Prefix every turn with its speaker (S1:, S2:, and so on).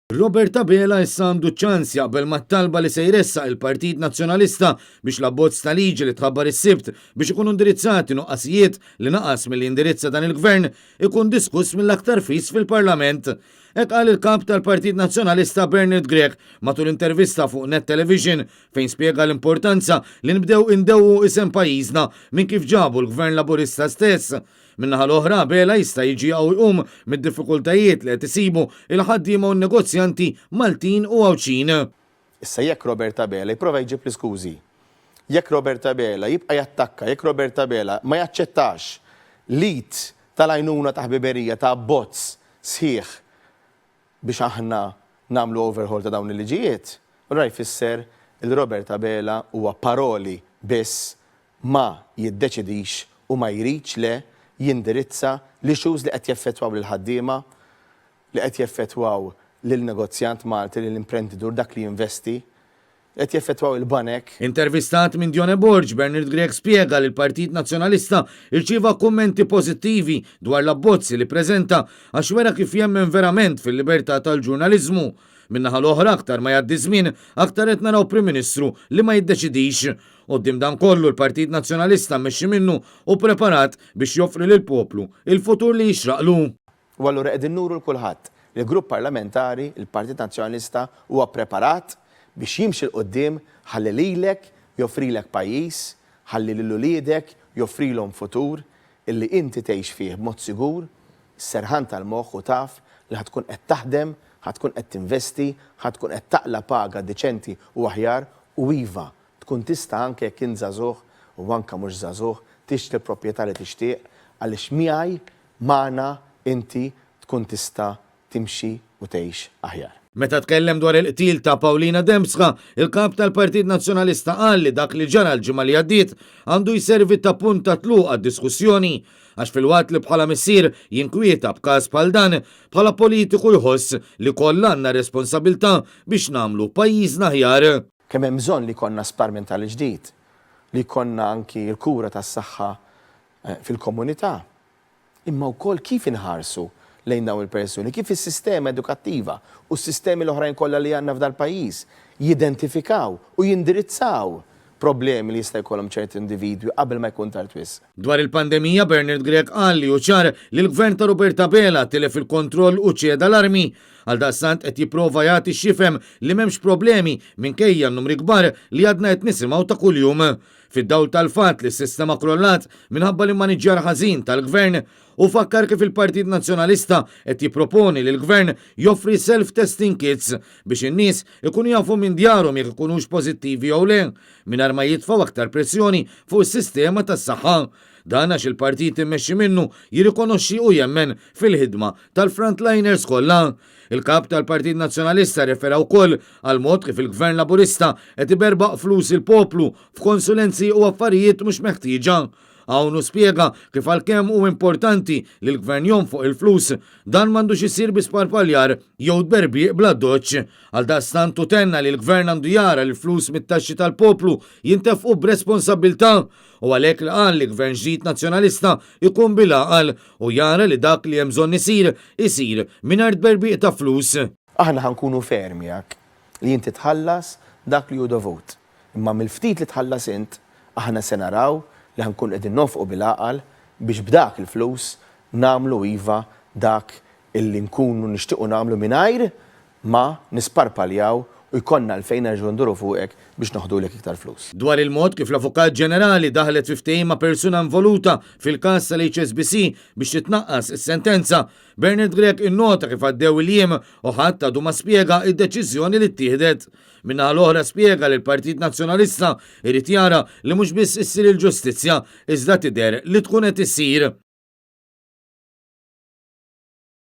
S1: Robert Abela issa għandu ċ-ċans jaqbel mat-talba li se jressaq il-Partit Nazzjonalista biex l-abbozz ta' liġi li tħabbar is-Sibt biex ikunu indirizzati nuqqasijiet li naqas milli jindirizza dan il-Gvern ikun diskuss mill-aktar fis fil-Parlament. Hekk qal il-Kap tal-Partit Nazzjonalista Bernard Grech matul intervista fuq Net Television fejn spjega l-importanza li nibdew indewwu isem pajjiżna minn kif ġabu l-Gvern Laburista stess. Min-naħa l-oħra, Abela jista' jiġi u jqum mid-diffikultajiet li qed isibu l-ħaddiema u n-negozjanti Maltin u Għawdxin.
S2: Issa jekk Robert Abela jipprova jġib l-iskużi, jekk Robert Abela jibqa' jattakka, jekk Robert Abela ma jaċċettax l-id tal-għajnuna ta' ħbiberija ta' abbozz sħiħ biex aħna nagħmlu overhaul ta' dawn il-liġijiet, allura jfisser li Robert Abela huwa paroli biss ma jiddeċidix u ma jridx le jindirizza l-issues li qed jeffettwaw lill-ħaddiema, li qed jeffettwaw lil negozjant Malti, lil imprenditur, dak li jinvesti, li qed jeffettwaw il-banek.
S1: Intervistat minn Dione Borg, Bernard Grech spjega li l-Partit Nazzjonalista rċieva kummenti pożittivi dwar l-abbozzi li ppreżenta għax wera kif jemmen verament fil-libertà tal-ġurnaliżmu. Min-naħa l-oħra, aktar ma jgħaddi ż-żmien, aktar qed naraw Prim Ministru li ma jiddeċidix. Quddiem dan kollu, l-Partit Nazzjonalista mmexxi minnu hu preparat biex joffri lill-poplu il-futur li jixraqlu.
S2: U allura qegħdin nuru 'l kulħadd li l-Grupp Parlamentari, il-Partit Nazzjonalista huwa preparat biex jimxi 'l quddiem ħalli lilek joffrilek pajjiż, ħalli lil uliedek joffrilhom futur illi inti tgħix fih b'mod sigur, serħan tal-moħħ u taf li ħa tkun qed taħdem, ħa tkun qed tinvesti, ħa tkun qed taqla' paga diċenti u aħjar u iva, tkun tista' anke jekk int żagħżugħ u anke mhux żagħżugħ tixtri l-proprjetà li tixtieq għaliex miegħi, magħna, inti tkun tista' timxi u tgħix aħjar.
S1: Meta tkellem dwar il-qtil ta' Paulina Dembska, il-Kap tal-Partit Nazzjonalista qal li dak li ġara l-ġimgħa li għaddiet għandu jservi ta' punt ta' tluq għad-diskussjoni għax filwaqt li bħala missier jinkwieta b'każ bħal dan, bħala politiku jħoss li kollha għandna responsabilità biex nagħmlu pajjiżna aħjar.
S2: Kemm hemm bżonn li jkollna sptar mentali ġdid, li jkollna anki l-kura tas-saħħa fil-komunità, imma wkoll kif inħarsu lejn dawn il-persuni, kif is-sistema edukattiva u s-sistemi l-oħrajn kollha li għandna f'dal-pajjiż jidentifikaw u jindirizzaw problemi li jista' jkollhom ċerti individwi qabel ma jkun tard wisq.
S1: Dwar il-pandemija, Bernard Grech qal li hu ċar li l-Gvern ta' Robert Abela tilef il-kontroll u ċeda l-armi. Għaldaqstant qed jipprova jagħti x'jifhem li m'hemmx problemi minkejja n-numri kbar li għadna qed nisimgħu ta' kuljum. Fid-dawl tal-fatt li s-sistema krollat minħabba l-immaniġġjar ħażin tal-Gvern, hu fakkar kif il-Partit Nazzjonalista qed jipproponi li l-Gvern joffri self-testing kits biex in-nies ikunu jafu minn djarhom jekk ikunux pożittivi jew le, mingħajr ma jitfgħu aktar pressjoni fuq is-sistema tas-saħħa. Dan għax il-partit immexxi minnu jirrikonoxxi u jemmen fil-ħidma tal-frontliners kollha. Il-Kap tal-Partit Nazzjonalista rrefera wkoll għall-mod kif il-Gvern Laburista qed iberbaq flus il-poplu f'konsulenzi u affarijiet mhux meħtieġa. Hawn hu spjega kif għalkemm hu importanti li l-Gvern jonfoq il-flus, dan m'għandux isir bi sparpaljar jew tberbiq bl-addoċċ. Għaldaqstant hu tenna li l-Gvern għandu jara li l-flus mit-taxxi tal-poplu jintefqu b'responsabbiltà u għalhekk li qal li Gvern ġdid Nazzjonalista jkun bil-għaqal u jara li dak li hemm bżonn isir, isir mingħajr tberbiq ta' flus.
S2: Aħna ħa nkunu fair miegħek li inti tħallas dak li hu dovut. Imma mill-ftit li tħallas int, aħna se naraw li ħa nkunu qegħdin nonfqu bil-għaqal biex b'dak il-flus nagħmlu iva dak illi nkunu nixtiequ nagħmlu mingħajr ma nisparpaljaw u jkollna għalfejn nerġgħu nduru fuqek biex noħdulek iktar flus.
S1: Dwar il-mod kif l-Avukat Ġenerali daħlet fi ftehim ma' persuna involuta fil-każ tal-HSBC biex titnaqqas is-sentenza, Bernard Grech innota kif għaddew il-jiem u ħadd għadu ma spjega d-deċiżjoni li ttieħdet. Min-naħa l-oħra spjega li l-Partit Nazzjonalista jrid jara li mhux biss issir il-ġustizzja iżda tidher li tkun qed issir.